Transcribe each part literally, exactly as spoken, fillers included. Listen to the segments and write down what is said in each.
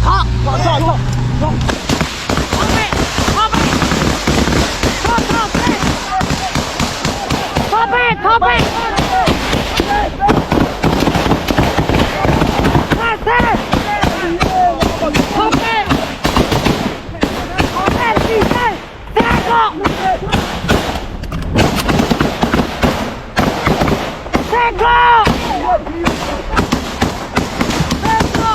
Thả. Thả, thả, thả. Thả. Thả bê, thả bê. Thả bê, thả bê. Thả xe. Thả bê. Thả bê, đi xe. Xe go. Xe go. Xe go.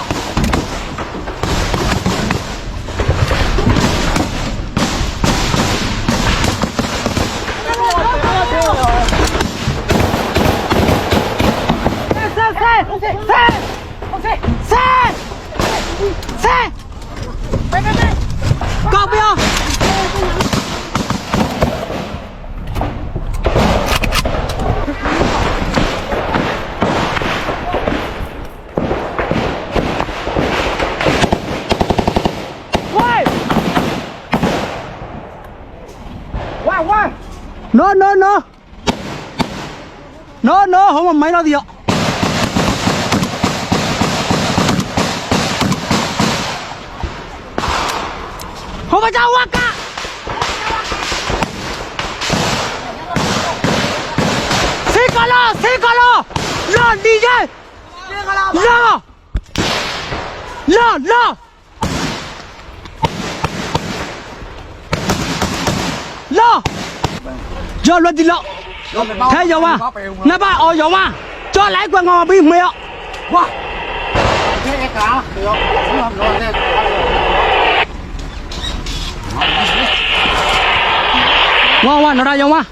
Xe, xe, xe, xe, xe, xe. Cậu bây giờ. Ôi! Quang, Quang! No, no, no! No, no, không mà máy nó gì ạ? Không phải sao, Quang cả! Xí cà lo, xí cà lo! Lo đi dây! Lo! Lo! Lo! Lo! Yo lo di lo. Thế yo wa. Na ba o yo wa. Cho lái qua ngò bi mày ạ. Wa. Wa wa nó ra yo wa.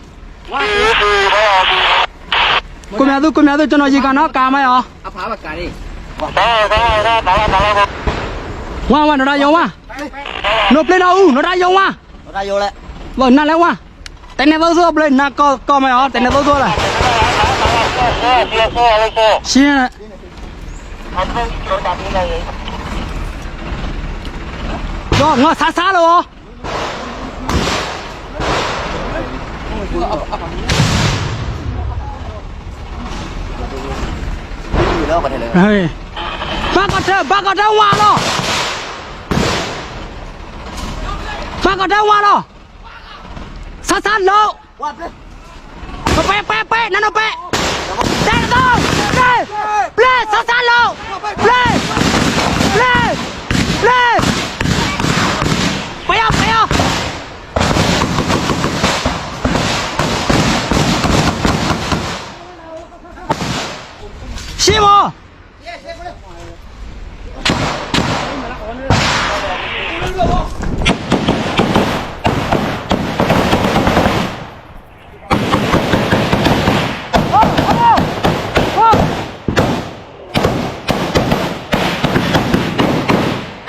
Kome adu, kome adu, cho nó gì cả nó cả mày à. Wa wa nó ra yo wa. Nó play nó u, nó ra yo wa. Nó ra yo lẹ. Vâng, nè lẹ wa. Tên này tao thua play, nè co co mày à, tên này tao thua lẹ. Xin nè. Cho ngó xa xa luôn. Ê. Bác có thơ, bác có thơ hoa lo. Bác có thơ hoa lo. Sát sát lỗ. Nó pe, pe, pe, nó, nó pe. Đây là tôi. Play. Play, sát sát lỗ. Play. Play. Play. Play. Simo.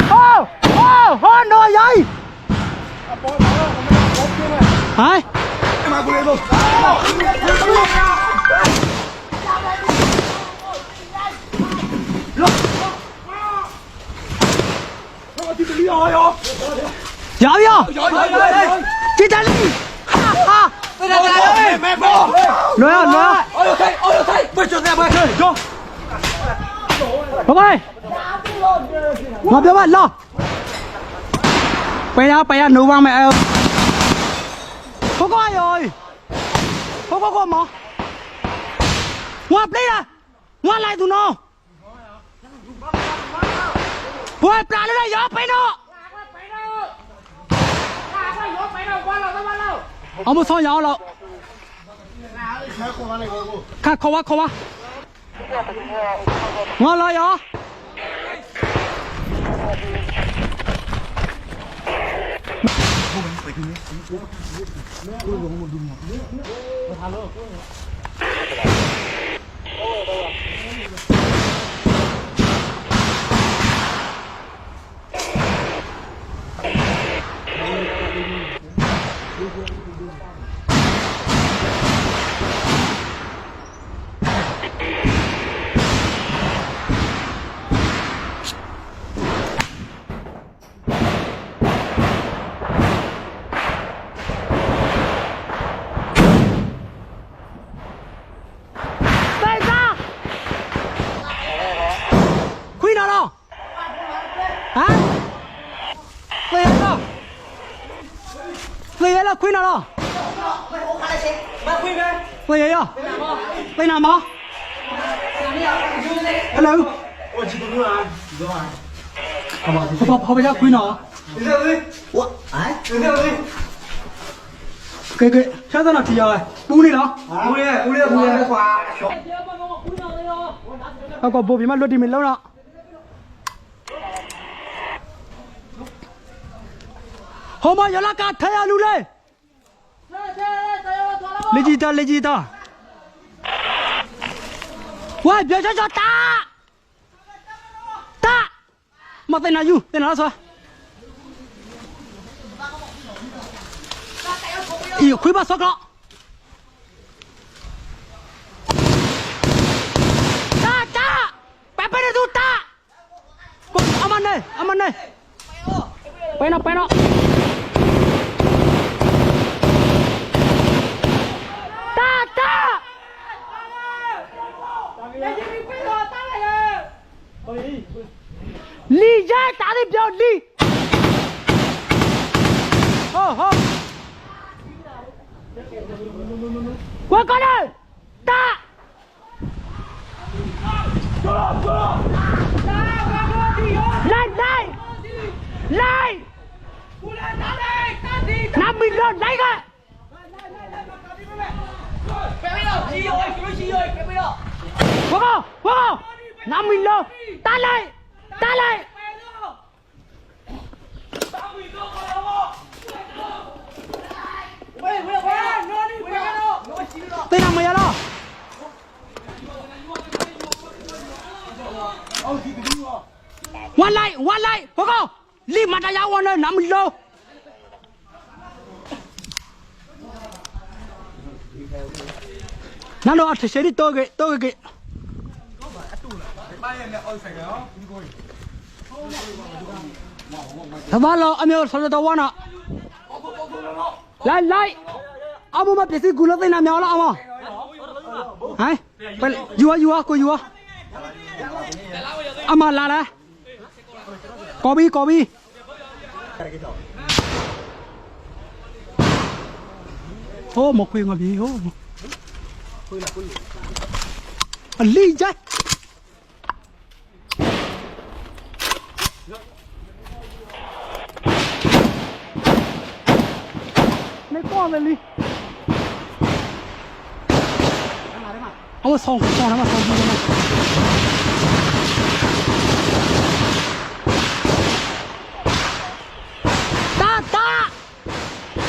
Ô, ô, ô, nồi vậy. Hả? Giỏi vô. Giỏi, giỏi, giỏi. Chỉ trả lý. Ha, ha. Nói, nói. Không ơi. Ngọc Lâm ơi, lo. Bây giờ, bây giờ, nụ văn mẹ ơi. Không có ai rồi. Không có con mà. Ngoan, please à. Ngoan lại tụi nó. Ôi, plá nó đây, gió pe nó. Ông một số gió lọ. Khá khô quá, khô quá. Ngon lo gió. Đây ra. ဟမ်သေရတော့သေရလောက်ခွေးနော်တော့သေရရောသေနာမဟယ်လိုဟောပါဟောပါခွေးနော်ကဲကဲဆရာတော်တော်ထီရယ်ပူနေနော်ပူနေပူနေပူနေကွာအကောဘိုးပြမလွတ်တီမင်းလုံးတော့ ဟောမယလကထဲရလူလေလေကြီးတာလေကြီးတာဝါပြောချောချောတာတာမသိနာယူသိနာလားဆိုအီခွေးပါစောကလောတာတာပပရတူတာ အမနဲ့အမနဲ့ပဲနော်ပဲနော်တာတာလီယဲတားလေးပြောလီဟောဟောဝဲကောင်းတယ်တာ လိုက်လိုက်လိုက်နမီလို့လိုက်ကဝကောဝကောနမီလို့တလိုက်တလိုက်သိနာမရတော့ဝလိုက်ဝလိုက်ဟောကောလီမတယာဝနနမ်လိုနန်တော့အထရှယ်ရီတော့ကေတော့ကေတဘာလောအမျိုးဆလတော်ဝါနာလိုက်လိုက်အမမပစ္စည်းကူလို့သိနာမြော်လားအမဟမ်ယူဝါယူဝါကိုယူဝါအမလာလားကော်ဘီကော်ဘီဟိုမခွေငါပြီဟိုအလီကြိုက် နေကောင်းတယ်လီအဝဆောင်ဆောင်နမဆောင်ပြီးနမတာတာ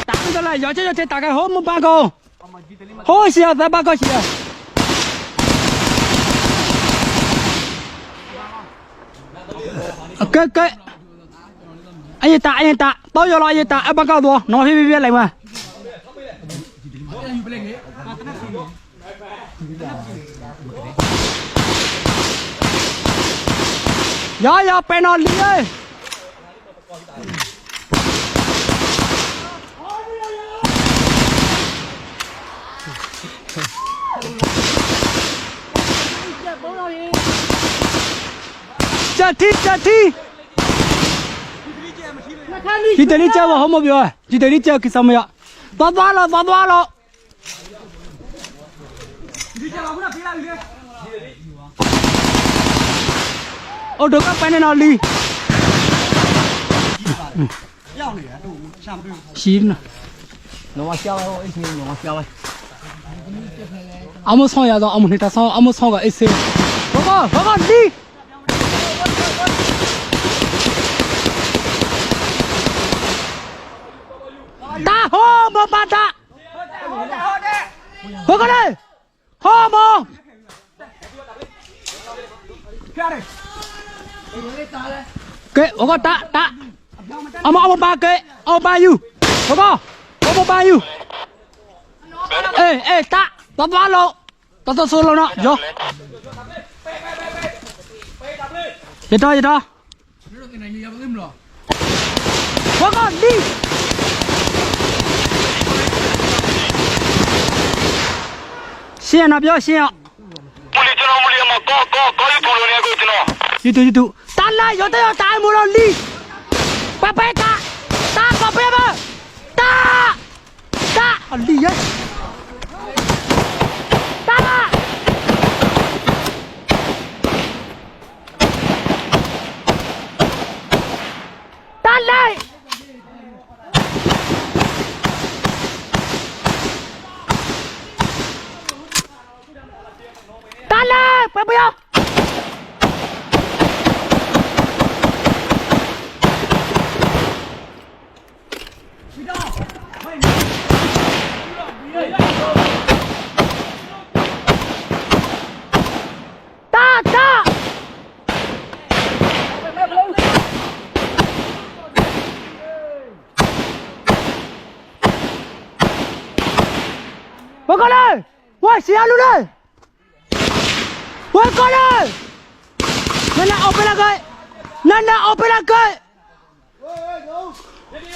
တာမတော်လာရောချေရောချေတာကဟိုမဘန်ကော ဟိုးရှီယာသဘကောရှီယာအကဲကဲအရင်တာအရင်တာတော့ရော်လီအရင်တာအဘကောက်သွားနော်ဟေးဟေးဟေးလိုက်မရော်ရော်ပဲနော်လီယေ ကြထီကြထီဒီတလေးကြပါဟောမပြောဒီတလေးကြကိစ္စမရသွားသွားလောသွားသွားလော အိုဒိုကပန်းနေနော်လီရှိနော်နော်မဆရာဝဲအိုအေးရှင်နော်မဆရာဝဲအမဆောင်ရတော့အမနေတာဆောင်အမဆောင်ကအေးစေဘောကဘောကလီတာဟောမပါတာ ဟိုကလေဟောမောကဲဟိုကတာတာအမအမပါကဲအမပါယူဟိုကဟိုကပါယူအေးအေးတာသွားသွားလို့တော်တော်ဆိုလို့နော်ယောရတော့ရတော့ ဘကလီရှင်းနော်ပြောရှင်းအောင်မူလီကျွန်တော်မူလီအမကောကောကောယူထူလို့နေအခုကျွန်တော် ယုၢ်တူၢ် ယုၢ်တူၢ် တၢ်လၢယိၤတၢ်ယိၤတၢ်မူလီၤလံ, ပှဲၤပှဲၤတၢ်, တၢ်ကီၢ်ပှဲၤဘၣ်, တၢ်, တၢ်, အလံယဲ, တၢ်, တၢ်လၢ တၢ်လၢ ပှဲၤပှဲၤယီၤ, တၢ် တၢ် ဝဲကီးလၢ ဝဲစံးအလူလၢ ဝဲကီးလၢ နနအိၣ်ပဲလၢက့, နနအိၣ်ပဲလၢက့,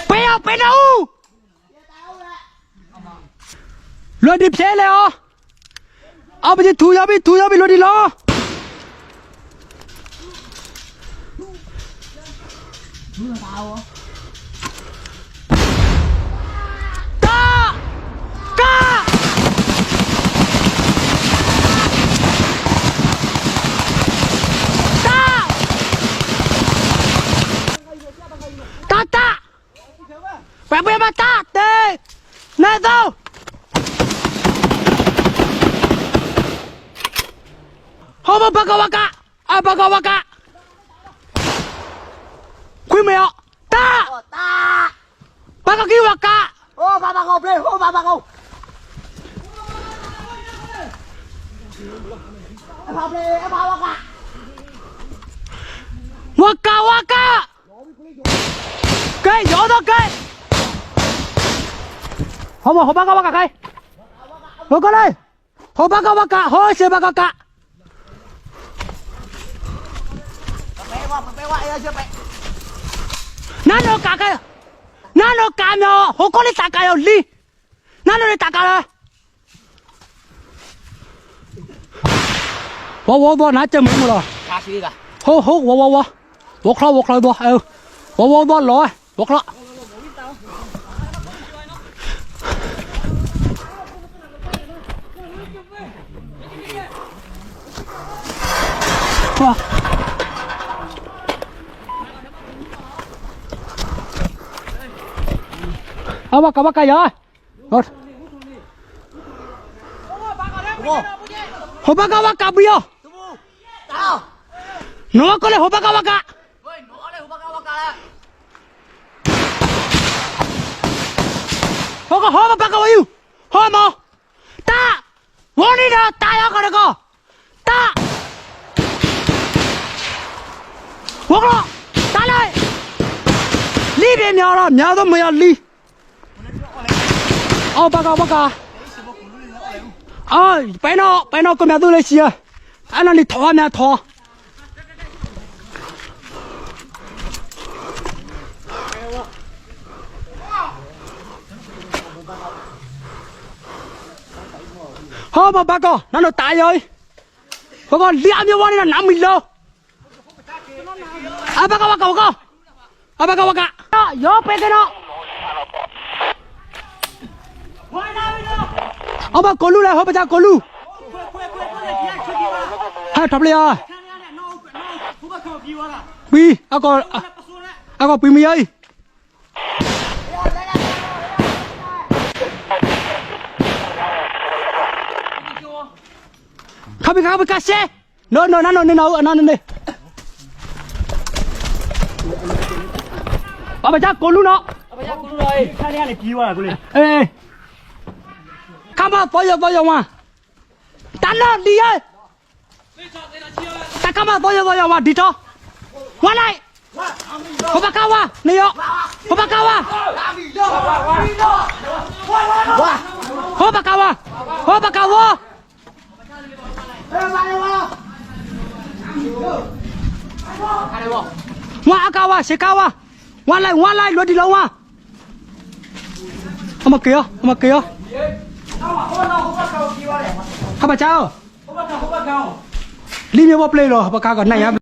ပဲအီၤပဲနအူ လွံၢ်ဒံးဖျဲးလဲၣ်အီၤ, အီၤပယီၤထူယီၤဘံၣ်ထူယီၤဘံၣ်လွံၢ်ဒံးလီၤ. တၢ်, တၢ်, တၢ်, တၢ်, တၢ် ပှဲၤပှဲၤဘၣ်တၢ် တ့ၢ် နဲသိ ဟီၣ်မဘၣ်ကဝါကး အဘၣ်ကဝါကး ခွံမ့ၢ်အီၤ တၢ် ဘၣ်ကကံဝါကး ဝါကး ဝါကး ကဲ ယီၤသီးကဲ ဟီၣ်မး ဟိဘၣ်ကဝါကးခဲ ဟိကလၢ ဟိဘၣ်ကဝါကး ဟိစ့ဘၣ်ကကး နါနိကးခဲ နါနိကးမ့ၢ် ဟိကီၢ်လံတၢ်ကးယီၤလံ နါနိန့ၣ်တၢ်ကးလၢ ဝီဝီသီနါကဲမုာ်မုာ်လီၤ ဟိ ဟိ ဝီဝီဝီ ဝီချီ ဝီချီသီ ဝီဝီသီလီၤ ဝီချီ အဝဲကဝဲကယၤ ဟိဘၣ်ကဝဲကဘျီအီၤ နဝဲကီၢ်လၢဟိဘၣ်ကဝဲက ဟိကဟိဘၣ်ကဝဲယူၤ ဟိမး တၢ် ဝီနံၤဒီးတၢ်ယီၤကီၢ်တကီၢ် တၢ် ဝီကလီ တၢ်လၢ လံဘ့ၣ်မၠီၤလီၤ မၠီၤသိမုာ်ယီၤလံ အီၣ်ဘၣ်ကဘၣ်က အီၣ် ပဲနီၣ် ပဲနီၣ်ကမၠးသူလၢဆံးဧၢ အနီၢ်လံထီၣ်မၠးထီၣ် ဟီၣ်မးဘၣ်ကီၢ် နနီၢ်တၢ်ယီၤအံၤ ဘၣ်ကီၢ်လံအမ့ၢ်ဝီန့ၣ်ဒီးနးမံၤလီၤ အဘၣ်ကဝဲကဝဲကီၢ် အဘၣ်ကဝဲက ယီၤပဲကနီၤ အဘၣ်ကိးလူလၢဟိပကၢကိးလူ ဟဲထီၣ်ပျဲၢ်ဧါ ပှံၤ အကီၢ် အကီၢ်ပှံၤမံၤအံၤ ခါပီခါပီကါစဲ no no no no no no no no ပပကၢ်ကိးလူနီၤ ခါမးသီယီၤသီယီၤဝါ တၢ်နီၢ်လံယဲ တၢ်ကမၣ်သီယီၤသီယီၤဝါ ဒ်ထီၣ် ဝါလၢ် ဟိဘၣ်ကဝါ နယီၤ ဟိဘၣ်ကဝါ ဟိဘၣ်ကဝါ ဟိဘၣ်ကဝါ ဝါအကဝါ စ့ကဝါ ဝါလၢ် ဝါလၢ် လွံၢ်ဒံးလီၤဝါ အမက့ၤအီၤ အမက့ၤအီၤ ဟဘၣ်ကၢ်အီၤ လံမ့ၢ်ဝဲပျဲၢ်လီၤ ဟဘၣ်ကၢ်ကီးနၢ်ယါ